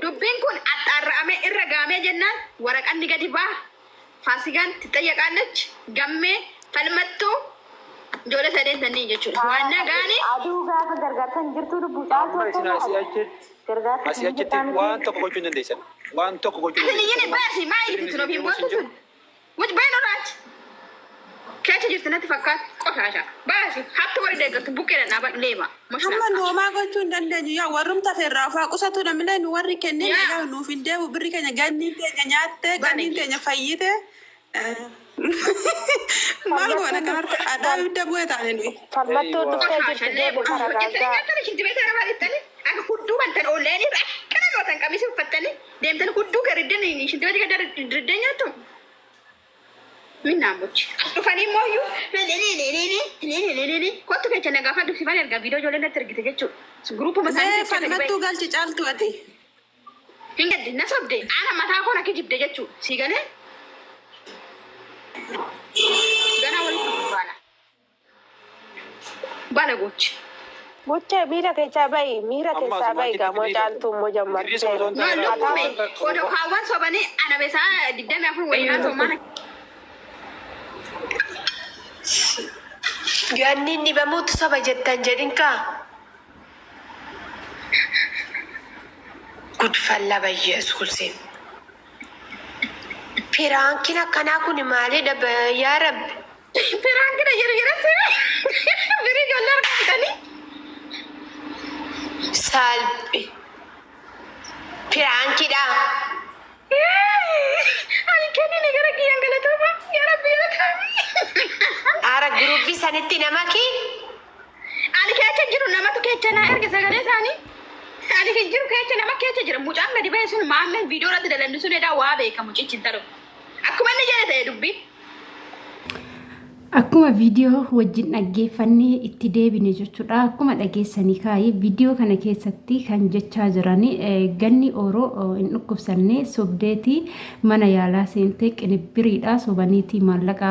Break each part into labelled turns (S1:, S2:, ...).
S1: Dubbiin kun axxaarra'amee irra gahamee jennaan waraqanni gadi baha. Faasigaan tixxayyaqaallach, Gammee, Falmattuu, ijoollee sadeen sanniin jechuudha. Waannaa gaanii.
S2: Aduu gaafa gargaartan jirtuu lubbuu caaltuu
S3: Amma isin
S2: akkana
S3: asii achitti
S2: gargaarsa
S3: asii
S2: hin
S3: achitti
S2: jirtaa miti.
S3: waan tokko gochuu hin dandeessan. Waan tokko gochuu hin
S1: Asin iyyini
S3: dandeessan.
S1: baasi maa
S3: Sirni
S1: iyyiti tun
S3: isin
S1: ofiin
S3: deemuus
S1: boontu
S3: hin jiru.
S1: tun. Wuc bayi nurraa achi. Keessa jirti natti fakkaata qoshaasha. Baasi hattu warri deeggartu buqqeedhaan dhaabadhu leeba.
S4: Amma
S1: Moshlaaqqa.
S4: nu homaa gochuu hin dandeenyu. Yaa warrumta feerraa ofaa qusatu namillee nu warri kennine
S1: Yaa.
S4: yaa nuuf hin deebi'u birri keenya ganniin teenya nyaatte ganniin
S1: Balage.
S4: teenya fayyite. Maal goona
S2: Falmattuun
S4: kan harka adhaa ibidda bu'ee taane nuyi.
S2: falmattuun
S3: Eeywa.
S2: dhuftee
S1: Qoshaasha
S2: jirti
S1: leebo.
S2: deebi
S1: Hojjettanii
S2: taragaaggaa.
S1: nyaatanii shinti beekaa arabaa dhittanii akka hudduu bantan oolleen irra akkana gootan qamisii uffattanii deemtanii hudduu gad riddanii shinti beekaa gad riddee nyaattu. Minnaan bochi. As dhufanii immoo iyyuu kottu kecha na gaafadhu sifan erga viidiyoo ijoolleen natti ergite jechuudha. Guruupuma isaanii
S4: Mee
S1: keessaa gadi ba'e.
S4: falmattuu galchi caaltu ati.
S1: Hin gaddi na sobde ana mataa koo na kijibde jechuudha. Sii galee ganaa walitti baana. Balagochi.
S2: Buchee miira keessaa bahi miira
S3: Amma
S2: keessaa
S3: asuma
S2: bahi
S3: achitti
S2: gamoo
S3: girriisa
S2: caaltuu immoo
S3: girriisa
S2: jammarteera.
S3: osoo hin
S1: No
S3: taane
S1: lukkume
S3: waan takka
S1: odoo kaawwan sobanii ana besaa 24 waliin haasa'u mana.
S5: Ganniin dhibamuutu soba jettan jedhin kaa. Gud falla bayyesuusin. Piraankin akkanaa kun maalidha yaa rabbi.
S1: Piraankidha jedhu jedha birii ijoollee harka fidanii.
S5: Salphi. Piraankidha.
S1: Ani kennine gara kiyyaan galatooma yaa rabbi galatoomii.
S5: Ara group sanitti nama kii.
S1: Ani keessa jiru namatu keessa naa erge sagalee isaanii. Ani hin jiru keessa nama keessa jira. Mucaan gadi ba'e sun maammeen viidiyoo irratti dalanni sun edaa waa beeka mucichi hin ta'u. Akkuma inni jedhe ta'e dubbiin.
S6: Akkuma viidiyoo wajjin dhaggeeffannee itti deebine jechuudha. Akkuma dhageessanii kaayee viidiyoo kana keessatti kan jechaa jiran ganni ooroo hin dhukkubsanne sobdeetii mana yaalaa seentee qinibbiriidha sobaniitii maallaqa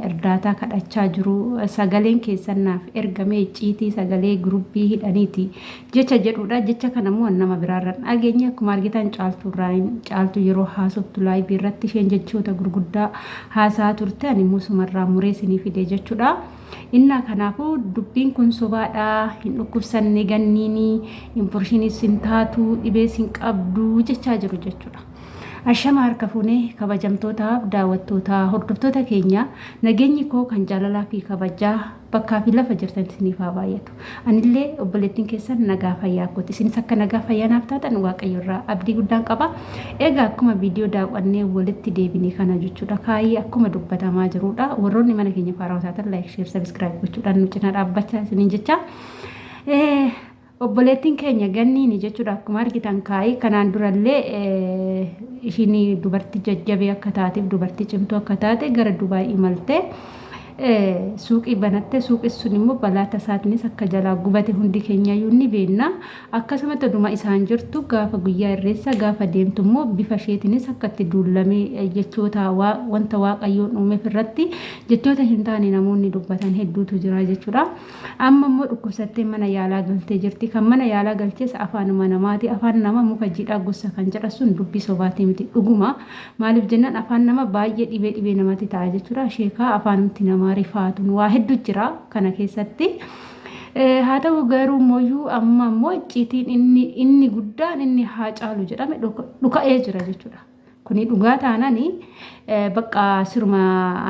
S6: irdaataa kadhachaa jiru. Sagaleen keessan naaf ergame icciitii sagalee gurubbii hidhaniiti jecha jedhudha. Jecha kana immoo nama biraarra hin dhageenye. Akkuma argitan caaltuu irraa caaltuu yeroo haasoftu laayivii irratti isheen jechoota gurguddaa haasaa turte ani immoo sumarraa muree isinii fide jechuudha. Innaa kanaafuu dubbiin kun sobaadha hin dhukkubsanne ganniini infurshiinis hin taatu dhibees hin qabdu jechaa jiru jechuudha. Ashama harka fuune kabajamtootaaf daawwattoota hordoftoota keenya nageenyi koo kan jaalalaa fi kabajaa bakkaa fi lafa jirtan isiniif haa baay'atu. Anillee obboleettiin keessan nagaa fayyaa kooti. Isinis akka nagaa fayyaa naaf taatan Waaqayyo irraa abdii guddaan qaba. Egaa akkuma viidiyoo daawwannee walitti deebine kana jechuudha. Kaayee akkuma dubbatamaa jirudha. Warroonni mana keenya faaraa taatan like, share, subscribe gochuudhaan nu cinaa dhaabbachaa isiniin jecha. Obboleettiin keenya ganniini jechuudha akkuma argitan kaayee kanaan durallee ishiin dubartii jajjabee akka taateef dubartii cimtuu akka taate gara Dubaay imaltee suuqii banatte suuqi sun immoo balaa tasaatiinis akka jalaa gubate hundi keenyayyuu ni beekna. Akkasumatti oduma isaan jirtu gaafa guyyaa irreessaa gaafa deemtu immoo bifa isheetiinis akka itti duullamee jechoota wanta waaqayyoon uumeef irratti jechoota hin taane namoonni dubbatan hedduutu jira jechuudha. Amma immoo dhukkubsattee mana yaalaa galtee jirti. Kan mana yaalaa galches afaanuma namaati. Afaan nama muka jiidhaa gossa kan jedha sun dubbii sobaatii miti. Dhuguma. Maaliif jennaan afaan nama baay'ee dhibee dhibee namatti ta'a jechuudha. Sheekaa afaanumti namaa rifaatuun waa hedduu jira kana keessatti. Haa ta'u garuu mooyyuu amma immoo icciitiin inni inni guddaan inni haa caalu jedhame dhuka'ee jira jechuudha. Kuni dhugaa taanani bakka siruma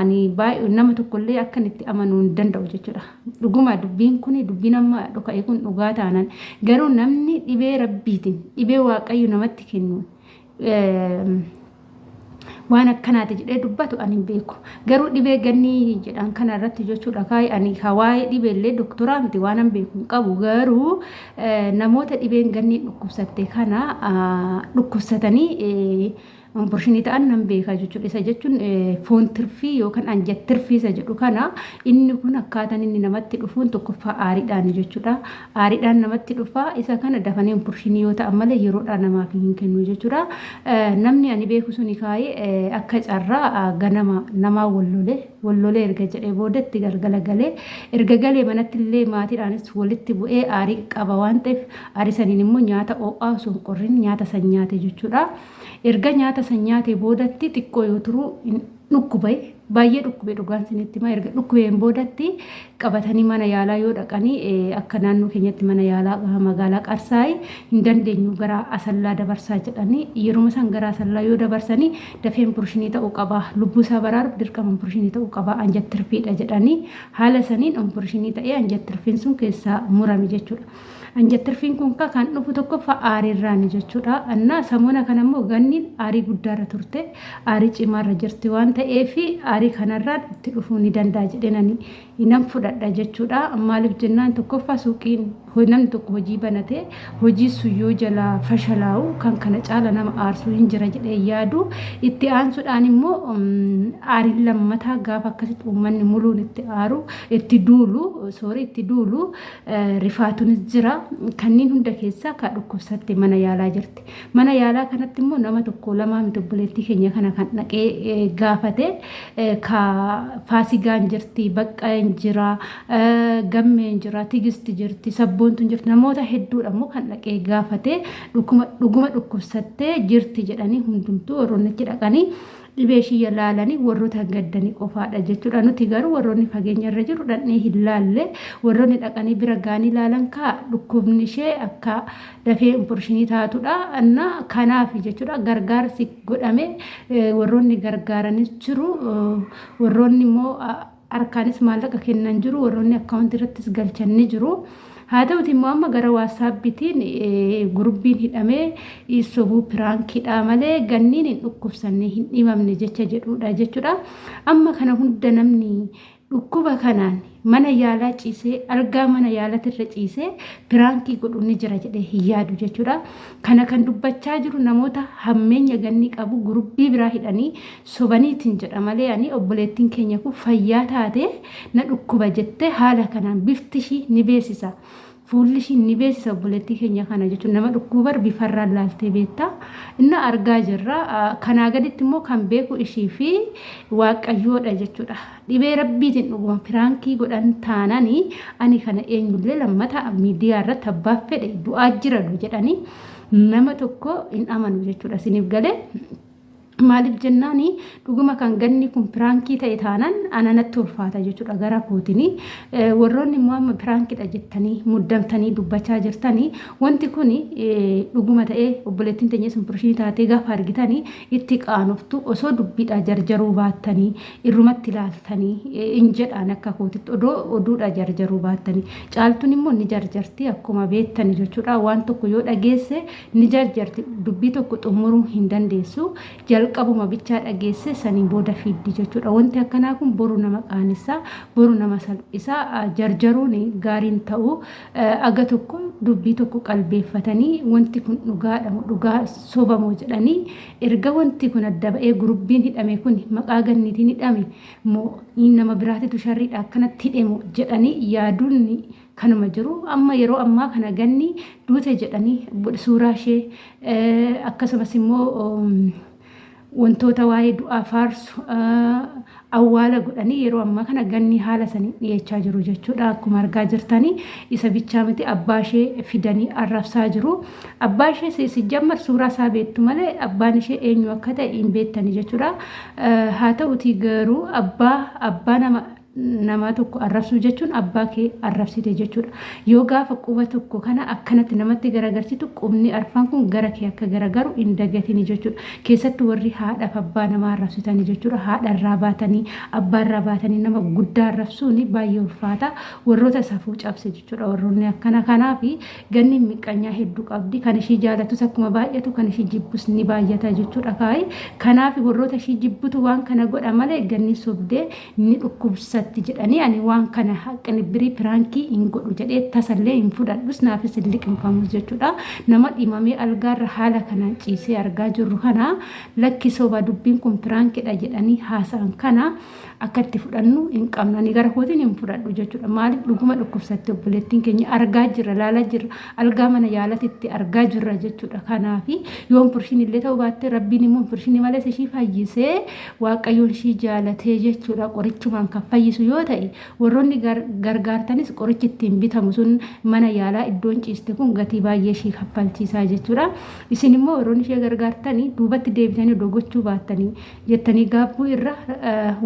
S6: ani baay'ee nama tokkollee akkan itti amanuu hin danda'u jechuudha. Dhuguma dubbiin kun dubbiin amma dhoka'e kun dhugaa taanan garuu namni dhibee rabbiitiin dhibee waaqayyo namatti kennu waan akkanaati jedhee dubbatu ani hin beeku. Garuu dhibee gannii jedhan kana irratti jechuudha kaa'e ani ka waa'ee dhibeellee doktoraa miti waan an beeku hin qabu garuu Namoota dhibeen gannii dhukkubsatte kana dhukkubsatanii omporshinii ta'an nan beeka jechuudha. Isa jechuun foon tirfii yookaan anjat tirfii isa jedhu kana inni kun akkaataan inni namatti dhufuun tokkoffaa aariidhaan jechuudha. Aariidhaan namatti dhufa isa kana dafanii omporshinii yoo ta'an malee yeroodhaan namaaf hin kennu jechuudha. Namni ani beeku suni kaa'ee akka carraa ganama namaa wal lole. Wal lolee erga jedhee boodatti galgala galee erga galee manatti illee maatiidhaanis walitti bu'ee aarii qaba waan ta'eef aarii saniin immoo nyaata ho'aa osoo hin qorrin nyaata san nyaate jechuudha. Erga nyaata san nyaate boodatti xiqqoo yoo turu dhukkube baay'ee dhukkube dhugaan isinitti hima erga dhukkubeen boodatti qabatanii mana yaalaa yoo dhaqanii akka naannoo keenyatti mana yaalaa magaalaa Qarsaayi hin dandeenyu gara Asallaa dabarsaa jedhanii yeruma san gara Asallaa yoo dabarsanii dafee impurshinii ta'uu qaba lubbuu isaa baraaruuf dirqama impurshinii ta'uu qaba anjattirfiidha jedhanii haala saniin impurshinii ta'ee anjattirfiin sun keessaa murame jechuudha. Anjattirfiin kun kan dhufu tokkoffaa aariirraani jechuudha. Annaa samoona kana immoo ganniin aarii guddaarra turte aarii cimaarra jirti waan ta'eef aarii kanarraan itti dhufuu ni danda'a jedheen ani nan fudhadha jechuudha. Maaliif jennaan tokkoffaa suuqiin namni tokko hojii banate hojii sun yoo jalaa fashalaa'u kan kana caala nama aarsuu hin jira jedhee yaadu. Itti aansuudhaan immoo aariin lammataa gaafa akkasitti uummanni muluun itti aaru itti duulu soorii itti duulu rifaatuunis jira. Kanneen hunda keessaa ka dhukkubsatte mana yaalaa jirti. Mana yaalaa kanatti immoo nama tokko lamaa miti obboleettii keenya kana kan dhaqee gaafate ka faasigaan jirti, baqqeen jira, gammeen jira, tigisti jirti, sabboontuun jirti. Namoota hedduudha immoo kan dhaqee gaafate dhuguma dhukkubsattee jirti jedhanii hundumtuu warroonni achi dhaqanii dhibee ishii laalanii warroota gaddanii qofaadha jechuudha. Nuti garuu warroonni fageenya irra jiru dhaqnee hin laalle warroonni dhaqanii bira ga'anii laalan kaa dhukkubni ishee akka dafee impurshinii taatudha. Anna kanaaf jechuudha gargaarsi godhame warroonni gargaaranis jiru warroonni immoo harkaanis maallaqa kennan jiru warroonni akkaawuntii irrattis galchan ni jiru. Haa ta'uti immoo amma gara waatsaappiitiin gurubbiin hidhamee sobuu piraankiidha malee ganniin hin dhukkubsanne hin dhibamne jecha jedhudha jechuudha. Amma kana hunda namni dhukkuba kanaan mana yaalaa ciisee algaa mana yaalatirra ciisee piraankii godhu ni jira jedhee hin yaadu jechuudha. Kana kan dubbachaa jiru namoota hammeenya gannii qabu gurubbii biraa hidhanii sobaniitiin jedha malee ani obboleettiin keenya kun fayyaa taate na dhukkuba jettee haala kanaan bifti ishii ni beeksisa. Fuulli ishii ni beeksisa obboleettii keenya kana jechuun nama dhukkuba bar bifarraan laaltee beekta. Inni argaa jirra. Kanaa gaditti immoo kan beeku ishii fi waaqayyoodha jechuudha. Dhibee rabbiitiin dhuguma piraankii godhan taanani ani kana eenyullee lammata miidiyaa irratti abbaaf fedhe du'aa jiranu jedhanii nama tokko hin amanu jechuudha. Isiniif galee maaliif jennaani dhuguma kan ganni kun piraankii ta'e taanaan ana natti ulfaata jechuudha gara kootini. Warroonni immoo amma piraankiidha jettanii muddamtanii dubbachaa jirtanii wanti kun dhuguma ta'ee obboleettiin teenya sun pirshinii taatee gaafa argitanii itti qaanoftu osoo dubbiidhaa jarjaruu baattanii irrumatti ilaaltanii hin jedhaan akka kootitti odoo oduudhaa jarjaruu baattanii. Caaltuun immoo ni jarjarti akkuma beektani jechuudha waan tokko yoo dhageesse ni jarjarti dubbii tokko xumuruu hin dandeessu jalqabuma bichaa dhageesse saniin booda fiiddi jechuudha wanti akkanaa kun boru nama qaanessa boru nama salphisa jarjaruun gaariin ta'u aga tokko dubbii tokko qalbeeffatanii wanti kun dhugaadha moo dhugaa soba moo jedhanii erga wanti kun adda ba'ee gurubbiin hidhame kun maqaa ganniitiin hidhame moo nama biraatitu sharriidha akkanatti hidhe moo jedhanii yaaduun kanuma jiru amma yeroo ammaa kana ganni duute jedhanii suuraa ishee akkasumas immoo wantoota waa'ee du'aa faarsu awwaala godhanii yeroo ammaa kana ganni haala sanii dhiyeechaa jiru jechuudha. Akkuma argaa jirtanii isa bichaa miti abbaa ishee fidanii arrabsaa jiru. Abbaa ishee sijjammar suuraa isaa beektu malee abbaan ishee eenyu akka ta'e hin beektani jechuudha. Haa ta'utii garuu abbaa abbaa nama namaa tokko arrabsuu jechuun abbaa kee arrabsite jechuudha. Yoo gaafa quba tokko kana akkanatti namatti garagarsitu qubni arfan kun gara kee akka garagaru hin dagatini jechuudha. Keessattuu warri haadhaaf abbaa namaa arrabsitanii jechuudha. Haadharraa baatanii abbaarraa baatanii nama guddaa arrabsuun baay'ee ulfaata. Warroota safuu cabse jechuudha warroonni akkana kanaaf ganni miqqanyaa hedduu qabdi. Kan ishii jaalatus akkuma baay'atu kan ishii jibbus ni baay'ata jechuudha kaayi. Kanaaf warroota ishii jibbutu waan kana godha malee ganni sobdee ni dhukkubsatti. dhukkubsatti jedhanii ani waan kana qinibbirii piraankii hin godhu jedhee tasallee hin fudhadhus naafis hin liqimfamus jechuudha. Nama dhimamee algaarra haala kanaan ciisee argaa jirru kana lakki soba dubbiin kun piraankidha jedhanii haasa'an kana akka itti fudhannu hin qabnu. Ani gara kootiin hin fudhadhu jechuudha. Maaliif dhuguma dhukkubsatte obboleettiin keenya argaa jirra, laalaa jirra, algaa mana yaalatitti argaa jirra jechuudha. Kanaaf yoo infirshinii illee ta'uu baatte rabbiin immoo infirshinii malees ishii fayyisee waaqayyoon ishii jaalatee jechuudha. Qorichumaan kan fayyisu yoo ta'e warroonni gargaartanis qorichi ittiin bitamu sun mana yaalaa iddoon ciiste kun gatii baay'ee ishii kaffalchiisaa jechuudha. Isin immoo warroonni ishee gargaartanii duubatti deebitanii odoo gochuu baattanii jettanii gaabbuu irra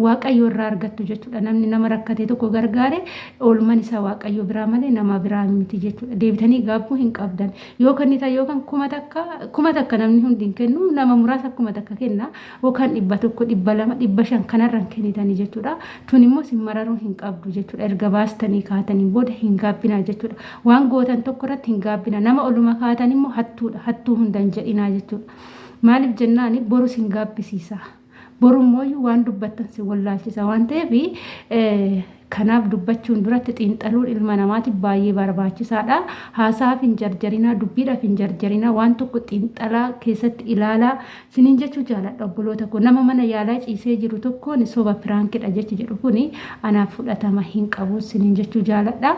S6: Waaqayyo irraa argattu jechuudha. Namni nama rakkate tokko gargaare oolman isaa Waaqayyo biraa malee nama biraa miti jechuudha. Deebitanii gaabbuu hin qabdan. Yoo kennitan yookaan 1000 1000 namni hundi hin kennu nama muraasa 1000 kenna yookaan 100 200 500 kanarra hin kennitanii jechuudha. Tun immoo sin mararuu hin qabdu jechuudha. Erga baastanii kaatanii booda hin gaabbinaa jechuudha. Waan gootan tokko irratti hin gaabbina. Nama oluma kaatan immoo hattuudha. Hattuu hunda hin jedhinaa jechuudha. Maaliif jennaani boru sin gaabbisiisa. Boru immoo waan dubbattan sin wallaalchisa waan ta'eef kanaaf dubbachuun duratti xiinxaluun ilma namaatiif baay'ee barbaachisaadha. Haasaaf hin jarjarinaa, dubbiidhaaf hin jarjarinaa, waan tokko xiinxalaa keessatti ilaalaa siniin jechuu jaaladha obboloota koo. Nama mana yaalaa ciisee jiru tokkoon soba piraankidha jechi jedhu kuni anaaf fudhatama hin qabu siniin jechuu jaaladha.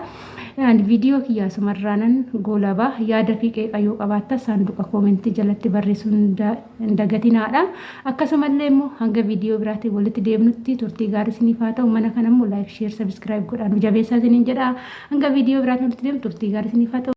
S6: Ani viidiyoo kiyya asumarraanan goolaba. Yaada fi qeeqa yoo qabaattan saanduqa koomentii jalatti barreessuu hin dagatinaadha. Akkasumallee immoo hanga viidiyoo biraatiin walitti deemnutti turtii gaarii isiniif haa ta'u. Mana kana immoo like, share, subscribe godhaa nu jabeessaa isiniin jedha. Hanga viidiyoo biraatiin walitti deemnu turtii gaarii isiniif haa ta'u.